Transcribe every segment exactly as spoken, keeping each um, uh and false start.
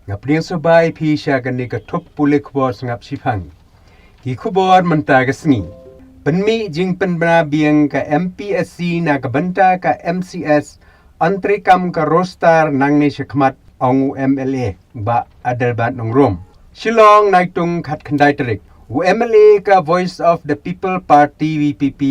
Nga pdiang sngewbha ïa phi sha kane ka thup pule khubor sngap shiphang. Ki khubor mynta ka sngi. Pynmih jingpynbna biang ka M P S C na ka bynta ka M C S, yn treikam ka roster nangne shakhmat, ong u M L A Bah Adelbert Nongrum. Shillong, Naitung khatkhyndai tarik. U M L A ka Voice of the People Party, V P P,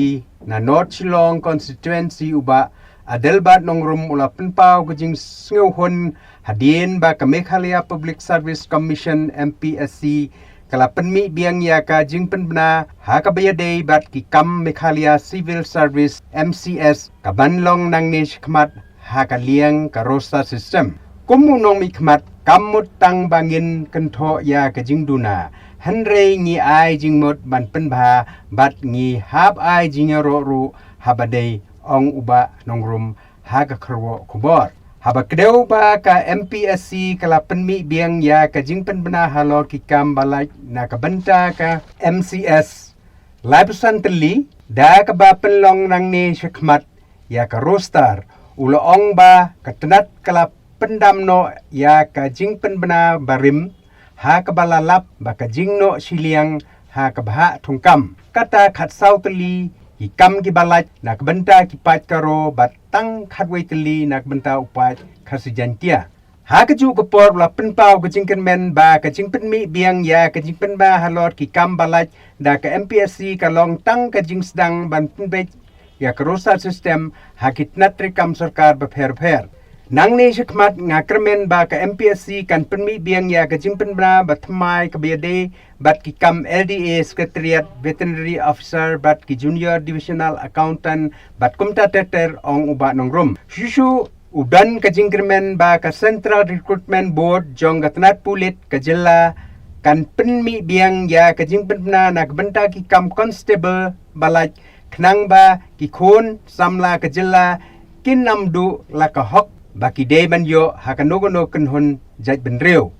na North Shillong Constituency, u Bah Adelbert Nongrum, u la pynpaw ka jingsngewhun hadien ba ka Meghalaya Public Service Commission, M P S C, ka la pynmih biang ïa ka jingpynbna ha kaba ïadei bad ki kam Meghalaya Civil Service, M C S, ka ban long nangne shakhmat ha ka liang ka roster system. Kum u nongmihkhmat, kam mut tang ba ngin kynthoh ïa ka jingduna, hynrei ngi ai jingmut ban pynbha bad ngi hap ai jingïaroh ruh haba dei, ong u Bah Nongrum ha ka kyrwoh khubor. Haba kdew ba ka M P S C ka la pynmih biang ïa ka jingpynbna halor ki kam ba lait na ka bynta ka M C S, laiphew san tylli, da kaba pynlong nangne shakhmat ïa ka roster, u la ong ba ka tnat ka la pyndam noh ïa ka jingpynbna barim ha kaba la lap ba ka jingnoh shiliang ha ka bhah thungkam. Kata khatsaw tylli ki kam kiba lait na ka bynta ki paid Garo bad tang khatwei tylli na ka bynta u paid Khasi Jaiñtia. Ha kajuh ka por u la pynpaw ka jingkyrmen ba ka jingpynmih biang ïa ka jingpynbna halor ki kam ba lait da ka M P S C ka long tang ka jingsdang ban pynbeit ïa ka roster system ha ki tnat treikam sorkar bapher bapher. Nangne shakhmat nga kyrmen ba ka M P S C kan pynmih biang ïa ka jingpynbna ba thymmai kaba ïadei bad ki kam L D A Secretariat, Veterinary Officer bad ki Junior Divisional Accountant bad kumta ter ter, ong u Bah Nongrum. Shuh shuh u don ka jingkyrmen ba ka Central Recruitment Board jong ka tnat pulit ka jylla kan pynmih biang ïa ka jingpynbna na ka bynta ki kam constable ba lait, khnang ba ki khun samla ka jylla kin ym duh la ka hok ba ki dei ban ïoh ha kano kano kynhun jaitbynriew.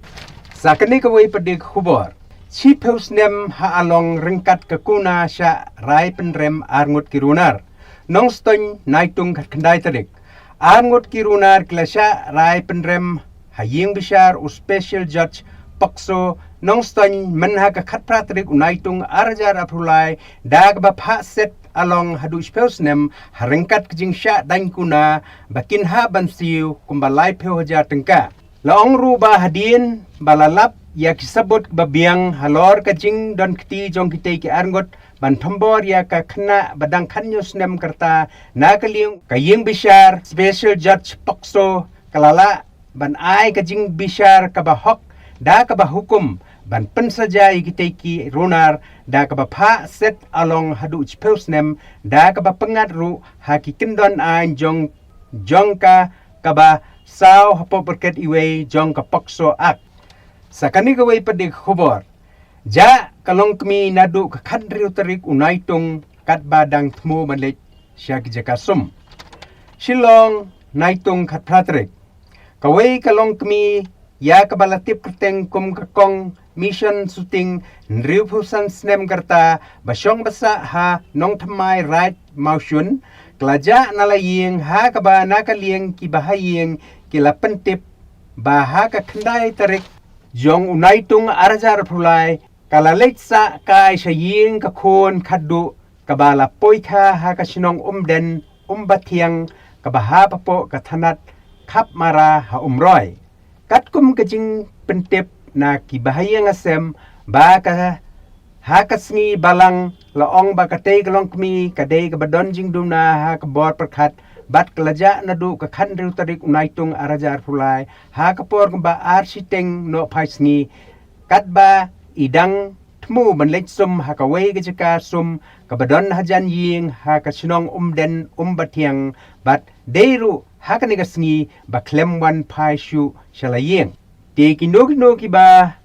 Sa kane kawei pat de ka khubor. Shiphew snem ha Along ryngkat ka kuna shah rai pynrem arngut ki runar. Nongstoiñ, Naitung khatkhyndai tarik. Arngut ki runar ki la shah rai pynrem ha ïing bishar u Special Judge POCSO Nongstoiñ mynha ka khatphra tarik u Naitung arhajar arphew lai, da kaba phah set Along haduh shiphew snem ha ryngkat ka jingshah daiñ kuna ba kin hap ban siew kumba laiphew hajar tyngka. La ong ruh ba hadien ba la lap ïa ki sabut ba biang halor ka jingdon kti jong kitei ki arngut ban thombor ïa ka khynnah ba dang khathynñiew snem ka rta na ka liang, ka ïing bishar Special Judge POCSO ka la lah ban ai ka jingbishar kaba hok da kaba hukum ban pynsaja ïa kitei ki runar da kaba phah set Along haduh shiphew snem, da kaba pyngngad ruh ha ki kyndon aiñ jong jong ka kaba saw hapoh bracket iwei jong ka POCSO Act. Sa kane kawei pat de ka khubor. Jah ka longkmie naduh ka khathynriew tarik u Naitung katba dang thmu ban leit sha ki jaka sum. Shillong, Naitung khatphra tarik. Kawei ka longkmie ïa kaba la tip kyrteng kum ka Kong Mission Suting, hynriewphew san snem ka rta, ba shong ba sah ha Nongthymmai Raid Mawshun, ka la jah na la ïing ha kaba na ka liang ki bahaïing ki la pyntip ba ha ka khyndai tarik jong u Naitung arhajar arphew lai ka la leit sah kai sha ïing ka khun khatduh kaba la poikha ha ka shnong Umden Umbathiang kaba hap hapoh ka thanat Khapmara ha Umroi. Katkum ka jingpyntip na ki bahaïing hasem ba ka ha ka sngi Balang, la ong ba katei ka longkmie ka dei kaba don jingduna ha ka bor pyrkhat bad ka la jah naduh ka khathynriew tarik u Naitung arhajar arphew lai ha ka por kaba ar shiteng nohphai sngi, katba i dang thmu ban leit sum ha kawei ka jaka sum kaba don hajan ïing ha ka shnong Umden Umbathiang, bad dei ruh ha kane ka sngi ba khlem wan phai shuh sha la ïing. Te kino kino kiba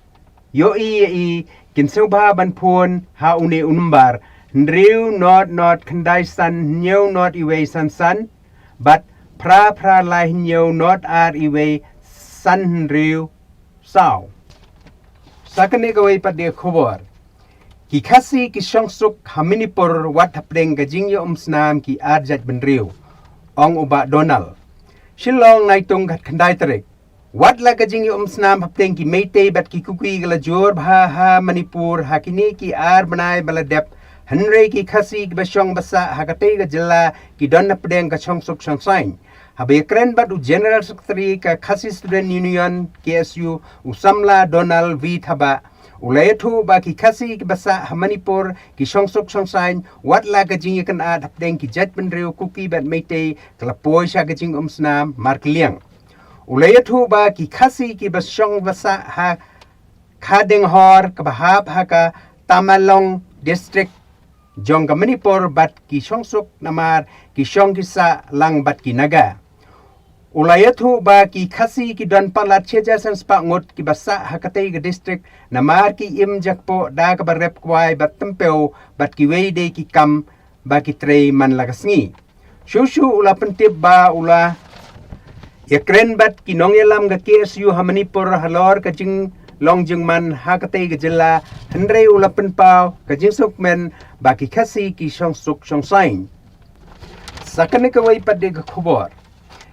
ïohi ïa i kin sngewbha ban phone ha une u number, hynriew not not khyndai san hynñiew not iwei san san bad phra phra lai hynñiew not ar iwei san hynriew saw. Sa kane kawei pat de ka khubor. Ki Khasi ki shongsuk ha Manipur wat hapdeng ka jingïaumsnam ki ar jaitbynriew, ong u Bah Donald. Shillong, Naitung khatkhyndai tarik. Wat la ka jingïaumsnam hapdeng ki Meitei bad ki Kuki ka la jur bha ha Manipur ha kine ki ar bnai ba la dep, hynrei ki Khasi kiba shong ba sah ha katei ka jylla ki don hapdeng ka shongsuk shongsaiñ. Haba ïakren bad u General Secretary ka Khasi Student Union, K S U, u samla Donald V Thabah, u la ïathuh ba ki Khasi kiba sah ha Manipur ki shongsuk shongsaiñ, wat la ka jingïakynad hapdeng ki jaitbynriew Kuki bad Meitei ka la poi sha ka jingïaumsnam markylliang. U la ïathuh ba ki Khasi kiba shong ba sah ha Khadenghor kaba hap ha ka Tamenglong District jong ka Manipur bad ki shongsuk namar ki shong ki sah lang bad ki Naga. U la ïathuh ba ki Khasi ki don palat shi hajar san spah ngut kiba sah ha katei ka district namar ki im jakpoh da kaba rep kwai bad tympew bad kiwei de ki kam ba ki trei man la ka sngi. Shuh shuh u la pyntip ba u la ïakren bad ki nongïalam ka K S U ha Manipur halor ka jinglong jingman ha katei ka jylla, hynrei u la pynpaw ka jingsngewkmen ba ki Khasi ki shongsuk shongsaiñ. Sa kane kawei pat de ka khubor.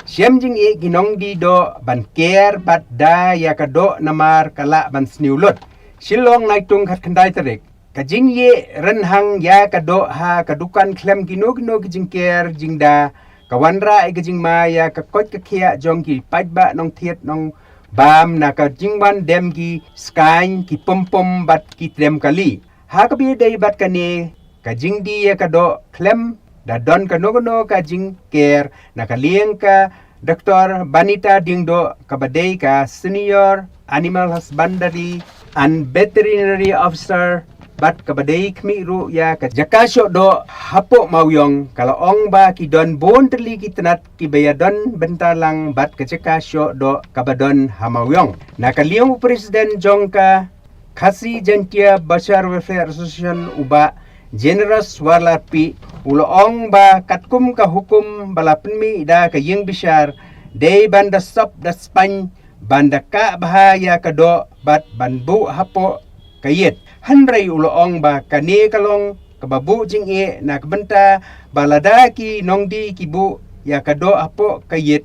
Shem jingeh ki nongdie doh ban ker bad da ïa ka doh namar ka lah ban sniew lut. Shillong, Naitung khatkhyndai tarik. Ka jingïeh rynhang ïa ka doh ha ka dukan khlem kino kino ki jingker jingda ka wanrah ïa ka jingma ïa ka koit ka khiah jong ki paidbah nongthied nongbam na ka jingwan dem ki skaiñ, ki pum pum bad ki trem kali. Ha kaba ïadei bad kane ka jingdie ïa ka doh khlem da don kano kano ka jingker, na ka liang ka Doctor Banita Diengdoh kaba dei ka Senior Animal Husbandry and Veterinary Officer bad kaba dei khmih ruh ïa ka jaka shoh doh hapoh Mawïong, ka la ong ba ki don bun tylli ki tnat kiba ïadon bynta lang bad ka jaka shoh doh kaba don ha Mawïong. Na ka liang u President jong ka Khasi Jaintia Bachar Welfare Association, u Bah Generous Warlarpi, u la ong ba katkum ka hukum ba la pynmih da ka ïing bishar, dei ban da sop da spaiñ ban da kah bha ïa ka doh bad ban buh hapoh ka ïit. Hynrei u la ong ba kane ka long kaba buh jingeh na ka bynta ba lada ki nongdie ki buh ïa ka doh hapoh ka ïit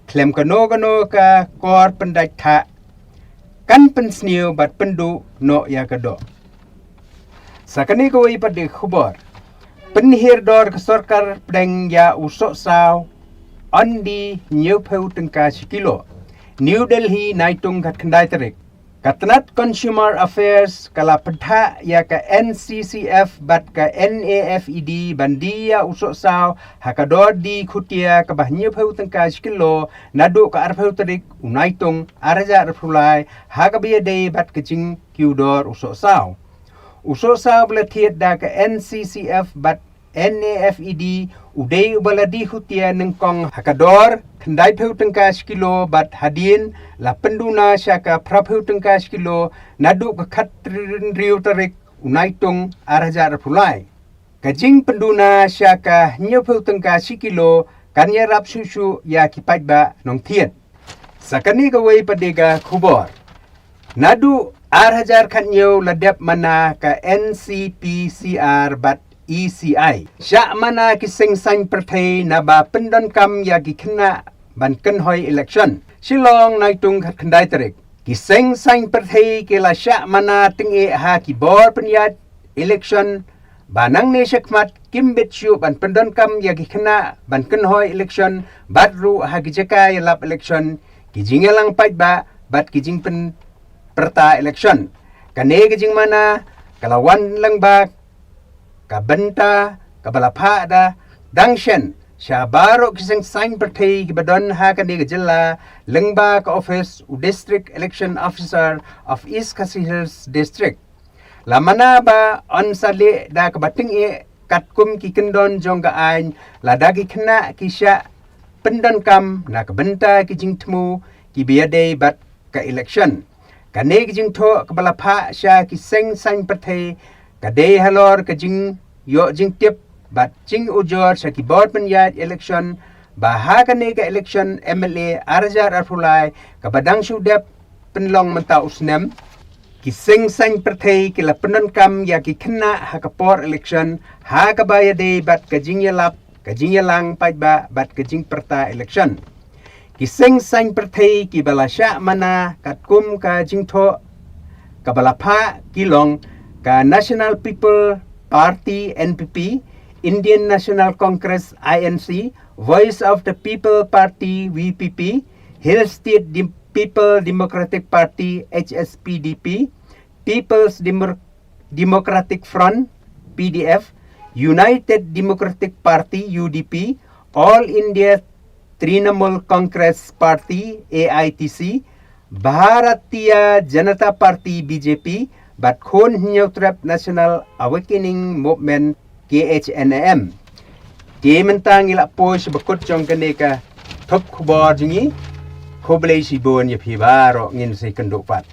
khlem kano kano ka kor pyndait thah, kan pynsniew bad pynduh noh ïa ka doh. Sa kane kawei pat de ka khubor. Pynhiar dor ka sorkar pdeng ïa u sohsaw, ynda hynñiewphew tyngka shi kilo. New Delhi, Naitung khatkhyndai tarik. Ka tnat Consumer Affairs ka la pynthah ïa ka N C C F bad ka N A F E D ban die ïa u sohsaw ha ka dor die khutia kaba hynñiewphew tyngka shi kilo naduh ka arphew tarik u Naitung ar hajar arphew lai, ha kaba ïadei bad ka jingkiew dor u sohsaw. U sohsaw ba la thied da ka N C C F bad N A F E D u dei uba la die khutia nyngkong ha ka dor khyndaiphew tyngka shi kilo bad hadien la pynduna sha ka phraphew tyngka shi kilo naduh ka khathynriew tarik u Naitung ar hajar arphew lai. Ka jingpynduna sha ka hynñiewphew tyngka shi kilo kan ïarap shuh shuh ïa ki paidbah nongthied. Sa kane kawei pat de ka khubor. Naduh ar hajar khathynñiew la dep mana ka N C P C R bad E C I. Shah mana ki seng saiñ pyrthei naba pyndonkam ïa ki khynnah ban kynhoi election. Shillong, Naitung khatkhyndai tarik. Ki seng saiñ pyrthei ki la shah mana tyngeh ha ki bor pynïaid election ba nangne shakhmat kim bit shuh ban pyndonkam ïa ki khynnah ban kynhoi election bad ruh ha ki jaka ïalap election, ki jingïalang paidbah bad ki jingpynpyrta election. Kane ka jingmana ka la wan lyngba ka bynta kaba la phah da dang shen sha baroh ki seng saiñ pyrthei kiba don ha kane ka jylla lyngba ka ophis u District Election Officer of East Khasi Hills District. La mana ba yn sa leh da kaba tyngeh katkum ki kyndon jong ka aiñ lada ki khynnah ki shah pyndonkam na ka bynta ki jingthmu kiba ïadei bad ka election. Kane ka jingthoh kaba la phah sha ki seng saiñ pyrthei ka dei halor ka jingïoh jingtip bad jingujor sha ki bor pynïaid election ba ha kane ka election M L A ar hajar arphew lai kaba dang shu dep pynlong mynta u snem, ki seng saiñ pyrthei ki la pyndonkam ïa ki khynnah ha ka por election ha kaba ïadei bad ka jingïalap, ka jingïalang paidbah bad ka jingpyrta election. Ki seng saiñ pyrthei kiba la shah mana katkum ka jingthoh kaba la phah ki long ka National People Party, N P P, Indian National Congress, I N C, Voice of the People Party, V P P, Hill State Dem- People Democratic Party, H S P D P, People's Demo- Democratic Front, P D F, United Democratic Party, U D P, All India Trinamool Congress Party, A I T C, Bharatiya Janata Party, B J P, bad Khun Hynñiewtrep National Awakening Movement, K H N A M. Te mynta ngi la poi sha ba kut jong kane ka thup khubor jong ngi. Khublei shibun ïa phi baroh, ngin sa ïakynduh pat.